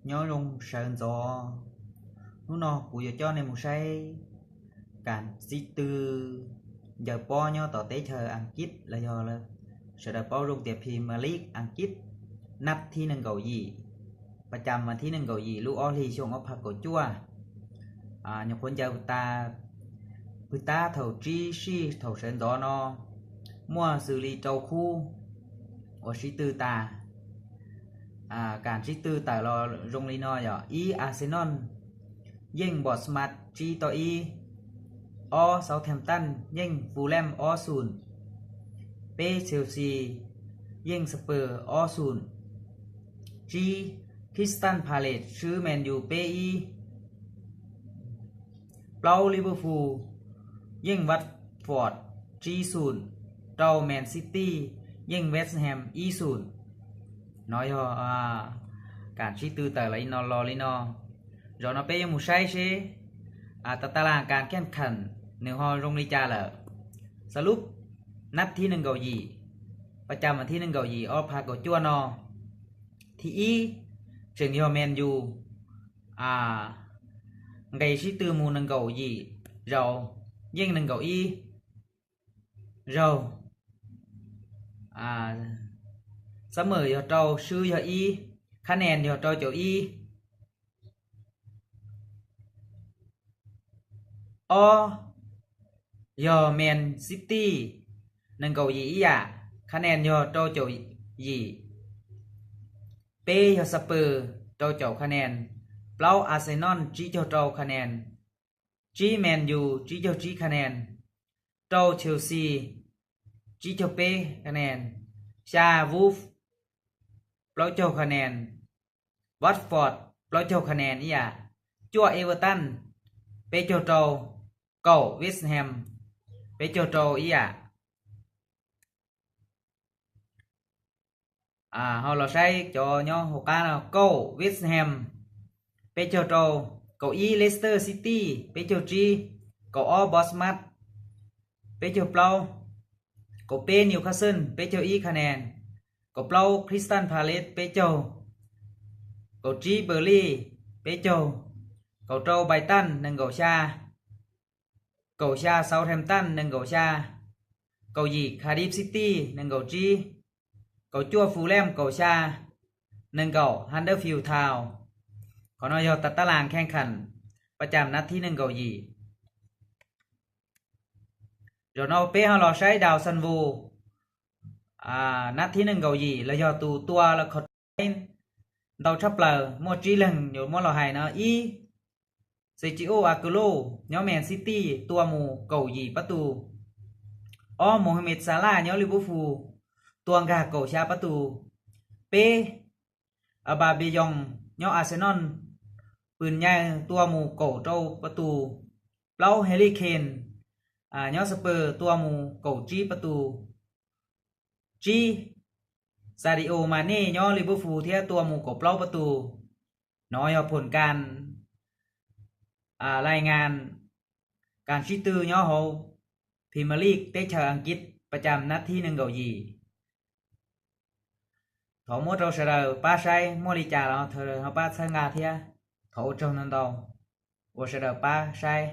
Nyob zoo sawv ntxov, hnub no kuv yuav coj nej mus saib kas tsib tw ncaws pob nyob tom teb chaws Askiv los yog sawv daws paub zoo tias Premier League Askiv, nab thib nees nkaum yim, pas cas mas thib nees nkaum yim lub ob hlis xyoo ob phav kaum cuaj. Nyuam qhuav ncaws tas pw tab thaum tsib sij thaum sawv ntxov no, muaj xws li rau khub uas sib tw tas. Kas tsib tw tawm los zoo li no yog: ib, Arsenal yeej Bournemouth tsib tau ib, ob, Southampton yeej Fulham ob xunh, peb, Chelsea yeej Spurs ob xunh, tsib, Crystal Palace swb Man U peb ib, plaub, Liverpool yeej Watford tsib xunh, rau, Man City yeej West Ham ib xunh. No yog kas tsib tw tawm los li no. Zaum no peb yuav mus saib seb tas tas las kas kheej kheem nws ho zoo li cas lawm. Xav lub nab thib nees nkaum yim, pas cas mas thib nees nkaum yim ob phav kaum cuaj no. Thib ib tseem yog Man U nqes sib tw mus nees nkaum yim zaus, yeej nees nkaum ib zaug. Xab mem yog rau, swb yog ib, khab nen yog rau caum ib. Ob, yog Man City nees nkaum yim ib yam, khab nen yog rau caum yim. Peb, yog Spurs rau caum khab nen. Plaub, Arsenal tsib caug rau khab nen. Tsib, Man U tsib caug tsib khab nen. Rau, Chelsea tsib caug peb khab nen. Xya, Wolves plaub caug khab nen. Watford plaub caug khab nen ib yam. Cuaj, Everton peb caug rau. Kaum, West Ham peb caug rau ib yam. Ho los saib cov nyob hauv qab no: kaum, West Ham peb caug rau. Kaum ib, Leicester City peb caug tsib. Kaum ob, Bournemouth peb caug plaub. Kaum peb, Newcastle peb caug ib khab nen. Kaum plaub, Crystal Palace peb caug. Kaum tsib, Burnley peb caug. Kaum rau, Brighton nees nkaum xya. Kaum xya, Southampton nees nkaum xya. Kaum yim, Cardiff City nees nkaum tsib. Kaum cuaj, Fulham kaum xya. Nees nkaum, Huddersfield Town. Qhov no yog tas tas las kheej kheem pas cas nab thib nees nkaum yim. Zaum no peb ho los saib daus xan vus nab thib nees nkaum yim los yog tus tua los kho ntau tshaj plaws muaj tsib leeg yuav muab los hais no. Ib, Sergio Aguero nyob Man City tua mus kaum yim pab tus. Ob, Mohamed Salah nyob Liverpool tua nkag kaum xya pab tus. Peb, Aubameyang nyob Arsenal pw nyaw tua mus kaum rau pab tus. Plaub, Harry Kane nyob Spurs tua mus kaum tsib pab tus. Tsib, Sadio Mane nyob Liverpool thiab tua mus kaum plaub pab tus. No yog phoom kas lais ngas kas tsib tw nyob hauv Premier League teb chaws Askiv pas cas nab thib nees nkaum yim. Thov muab rau sawv daws pab saib, muaj li cas los thov pab txhawb nqa thiab. Thov ua tsaug ntau ntau uas sawv daws pab saib.